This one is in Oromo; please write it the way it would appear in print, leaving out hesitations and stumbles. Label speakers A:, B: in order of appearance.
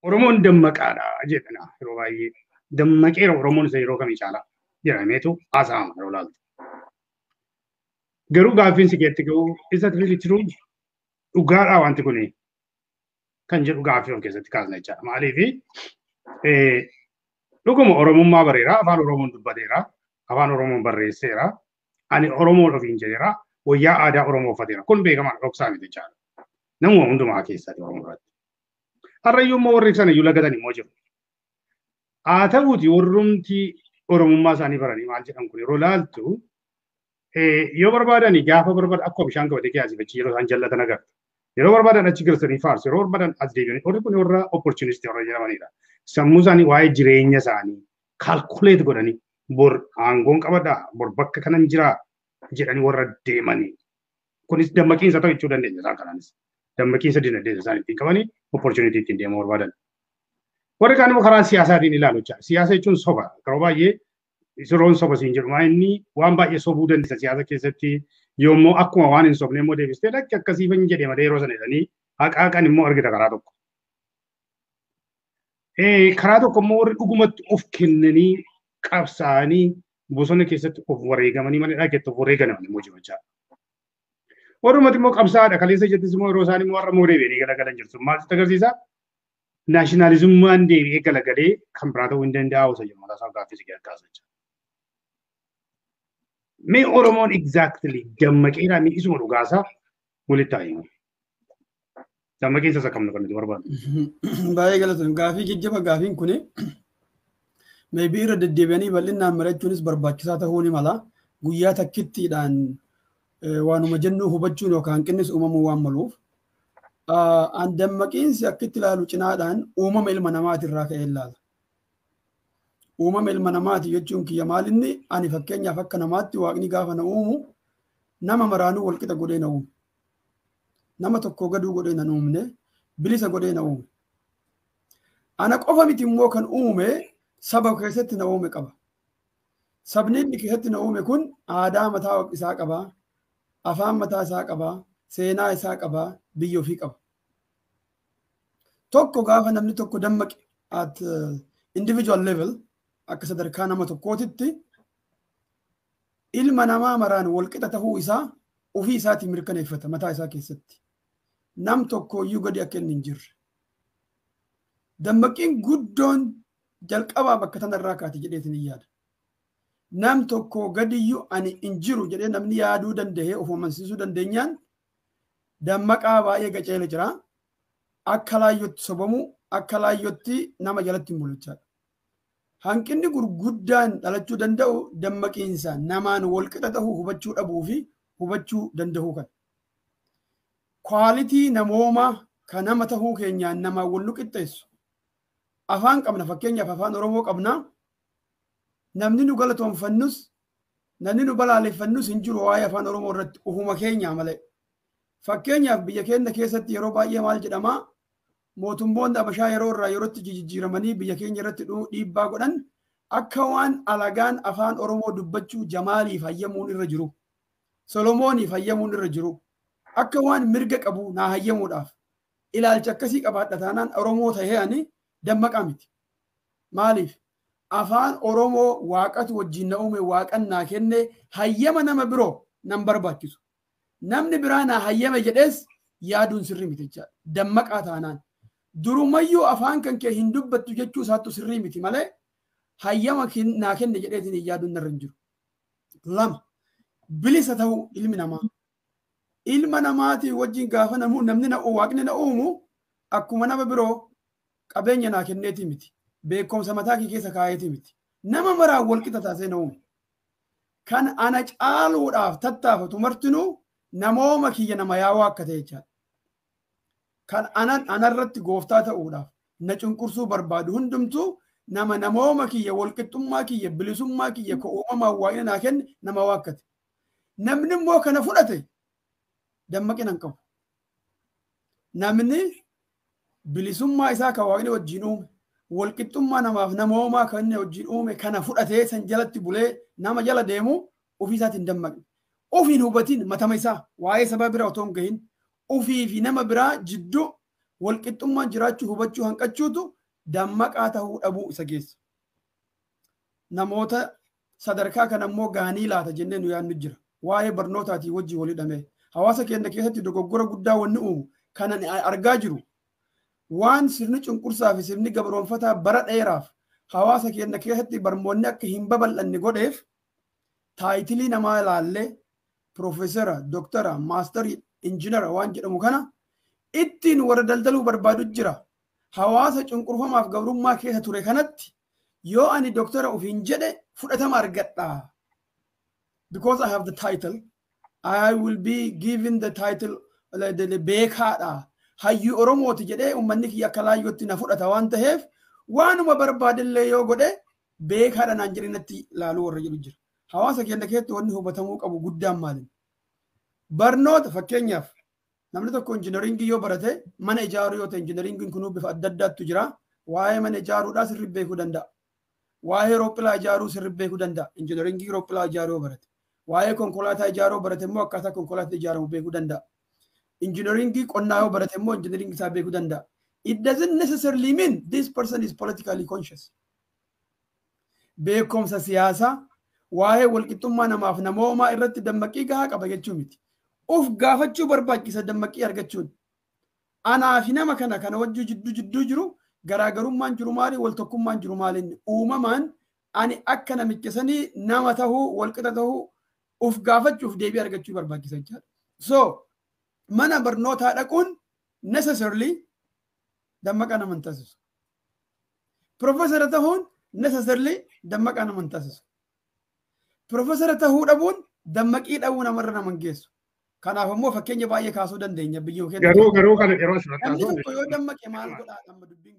A: Oromoon dammaqaadha jedhana yeroo baay'ee. Dammaqeera Oromoon isa yeroo kamii caalaa jedhameetu haasa'ama yeroo laaltu. Garuu gaaffiin si keetti ga'u, is that really true? Dhugaadhaa wanti kuni kan jedhu gaaffii of keessatti kaasna jechaadha. Maaliifi dhuguma Oromummaa bareera, afaan Oromoon dubbateera, afaan Oromoon barreesseera, ani Oromoon ofiin jedheera, wayyaa aadaa Oromoo uffateera. Kun beekamaa dhoksaa miti jechaadha. Namuma hundumaa keessatti Oromoo irratti. Har'ayyuu immoo warri sana iyyuu lagatan immoo jiru. Haa ta'uuti warrumti Oromummaa isaanii baranii maal jedhan kun yeroo laaltu yoo barbaadan gaafa barbaadan akkuma bishaan qabatee kiyaasifachi yeroo isaan jallatan agarta. Yeroo barbaadan achi geessanii faarsu, yeroo barbaadan as deebi'anii warri kun warra opportunist warra jedhamanidha. Sammuu isaanii waa'ee jireenya isaanii calculate godhanii bor aangoon qabadhaa, bor bakka kanan jiraa jedhanii warra deemanii. Kunis dammaqiinsa ta'u jechuu dandeenya isaan kanaanis. Dammaqiinsa dinagdee isaan ittiin qabanii opportunity ittiin deemuu barbaadan. Warri kaan immoo karaa siyaasaatiin ilaalu jecha. Siyaasa jechuun soba. Yeroo baay'ee yeroon soba siin jedhu inni waan baay'ee sobuu dandeessa siyaasa keessatti yoommoo akkuma waan hin sobne immoo deebistee lakki akkasii hin jedhe malee yeroo sana jedhanii haqaaqan immoo argita karaa tokko. Karaa tokko immoo warri dhugumatti of kennanii qabsaa'anii bosona keessatti of wareegamanii mana keessatti of wareegaman immoo jiru jechaadha. Warrumatti immoo qabsaa'aadha kaleessa jettis immoo yeroo isaan immoo har'a immoo deebi'anii galagalan jirtu. Maal sitti agarsiisa? Naashinaalizummaan deebi'ee galagalee kan biraa ta'uu hin danda'u isa jedhu mataa isaa gaaffii si kaasa jechuudha. Mee Oromoon exactly dammaqeeraa mee isuma dhugaasaa walitti haa himu. Dammaqiinsa isa kamnu kan nuti barbaadnu.
B: Baay'ee galatoom. Gaafii jajjaba gaafiin kuni maybe irra deddeebi'anii bal'inaan mari'achuunis barbaachisaa ta'uu ni mala. Guyyaa takkittiidhaan waanuma jennu hubachuun yookaan hanqinnis uumamuu waan maluuf. An dammaqiinsi akkitti ilaalu cinaadhaan uumama ilma namaatirraa ka'ee ilaala. Uumama ilma namaati jechuun kiyya maalinni ani fakkeenyaaf akka namaatti waaqni gaafa na uumu nama maraanuu walqixa godhee na uume. Nama tokko gaduu godhee na uumne, bilisa godhee na uume. Ana qofa miti immoo kan uume saba keessatti na uume qaba. Sabni inni keessatti na uume kun aadaa mataa isaa qaba, afaan mataa isaa qaba, seenaa isaa qaba, biyya ofii qaba. Tokko gaafa namni tokko dammaqe at individual level akka sadarkaa nama tokkootitti ilma namaa maraan walqixa tahuu isaa ofii isaatiin mirkaneeffata mataa isaa keessatti. Nam tokko iyyuu gadi akka inni hin jirre. Dammaqiin guddoon jalqabaa bakka tanarraa kaate jedheetiin hin yaada. Nam tokko gadiyyuu ani hin jiru jedhee namni yaaduu danda'ee of amansiisuu dandeenyaan dammaqaa baay'ee gaceela jira. Akka laayyootti sobamuu, akka laayyootti nama jalatti hin bulu. Hanqinni gurguddaan dhalachuu danda'u dammaqiinsa namaan walqixa ta'uu hubachuu dhabuu fi hubachuu danda'uu kan. Quality namoomaa kan nama tahuu keenyaan namaan wal nu qixxeessu. Afaan qabna, fakkeenyaaf afaan Oromoo qabna. Namni nu galatoonfannus namni nu balaaleffannus hin jiru waa'ee afaan Oromoo irratti ufuma keenyaa malee. Fakkeenyaaf biyya keenya keessatti yeroo baay'ee maal jedhamaa, mootummoonni Abashaa yeroo irraa yerootti jijjiiramanii biyya keenya irratti dhiibbaa godhan akka waan alagaan afaan Oromoo dubbachuu Jamaaliif hayyamuun irra jiru. Solomooniif hayyamuun irra jiru. Akka waan mirga qabu naa hayyamuudhaaf. Ilaalcha akkasii qabaadha taanaan Oromoo tahee ani dammaqaa miti. Maaliif? Afaan Oromoo waaqatu wajjin na uume, waaqan naa kenne, hayyama nama biroo nan barbaachisu. Namni biraa naa hayyame jedhees yaaduun sirrii miti jechaadha. Dammaqaa taanaan. Durumayyuu afaan kan kee hin dubbattu jechuu isaattu sirrii miti malee hayyama naa kenne jedheetiin yaaduun narra hin jiru. Lama, bilisa ta'uu ilmi namaa. Ilma namaatii wajjin gaafa namni na waaqni na uumu akkuma nama biroo qabeenya naa kenneetii miti. Beekumsa mataa kee keessa kaayeetii miti. Nama maraan wal qixa taasisee na uume. Kan ana caaluudhaaf tattaafatu martinuu namooma kiyya nama yaa'uu akka ta'e jechaadha. Kan anarratti gooftaa ta'uudhaaf na cunqursuu barbaadu hundumtuu nama namooma kiyya, walqixxummaa kiyya, bilisummaa kiyya ka uumamaan waaqni naa kenne nama waakkate. Namni immoo kana fudhate dammaqina hin qabu. Namni bilisummaa isaa kan waaqni wajjin uume, walqixxummaa namaaf namoomaa kan inni wajjin uume kana fudhatee san jalatti bulee nama jala deemu ofii isaatiin dammaqne. Ofiin hubatiin matama isaa waa'ee saba biraa otoo hin gahin ofii fi nama biraa jidduu Walqixxummaan jiraachuu hubachuu hanqachuutu dammaqaa tahuu dhabuu isa geessa. Namoota sadarkaa kana immoo gaanii laata jennee nu yaadnu jira. Waa'ee barnootaatii wajjin wal hidhamee. Hawaasa keenya keessatti dogoggora guddaa wanni uumu kanan argaa jiru, waan sirni cunqursaa fi sirni gabroonfataa bara dheeraaf hawaasa keenya keessatti barmoonni akka hin babal'anne godheef, title namaa ilaallee piroofeesara, dooktara, maastarii, injinara waan jedhamu kana ittiin warra daldaluu barbaadu jira. Hawaasa cunqurfamaaf gabrummaa keessa ture kanatti yoo ani dooktara ofiin jedhe fudhatama argadha. Because I have the title, I will be given the title beekaadha. Hayyuu Oromooti jedhee uummanni kiyya akka laayyootti na fudhata waan ta'eef, waanuma barbaadellee yoo godhe beekaadha naan jedhee natti ilaaluu warra jedhu jira. Hawaasa keenya keessatti wanni hubatamuu qabu guddaan maali? Barnoota, fakkeenyaaf, namni tokko injiinaringii yoo barate, mana ijaaruu yoo ta'e, injiinaringiin kunuu bifa adda addaattu jira. Waa'ee mana ijaaruudhaa sirri beekuu danda'a. Waa'ee roophilaa ijaaruu sirri beekuu danda'a. Injiinaringii roophilaa ijaaruu yoo barate. Waa'ee konkolaataa ijaaruu barate immoo akkaataa konkolaataa ijaaramu beekuu danda'a. Injiinaringii qonnaa yoo barate immoo injiinaringii isaa beekuu danda'a. It doesn't necessarily mean this person is politically conscious. Beekumsa siyaasaa, waa'ee walqixxummaa namaaf namoomaa irratti dammaqii gahaa qaba jechuu miti. Uf gaafachuu barbaachisa dammaqii argachuun. Anaa fi nama kana kana wajjuu jidduu jiru garaagarummaan jiru maali? Wal tokkummaan jiru maali? Uumamaan ani akka namicha sanii nama tahuu, walqixa tahuu uf gaafachuuf deebii argachuu barbaachisa jechaadha. So mana barnootaa dhaquun necessarily dammaqaa nama hin taasisu. Profeesara tahuun necessarily dammaqaa nama hin taasisu. Profeesara tahuu dhabuun dammaqii dhabuu namarra nama hin geessu. Kanaaf immoo fakkeenya baay'ee kaasuu dandeenya biyya keenya.
A: Garuu kana yeroo asirratti
B: Namni
A: haasofne
B: tokko yoo dammaqe maal godhaa amma dubbiin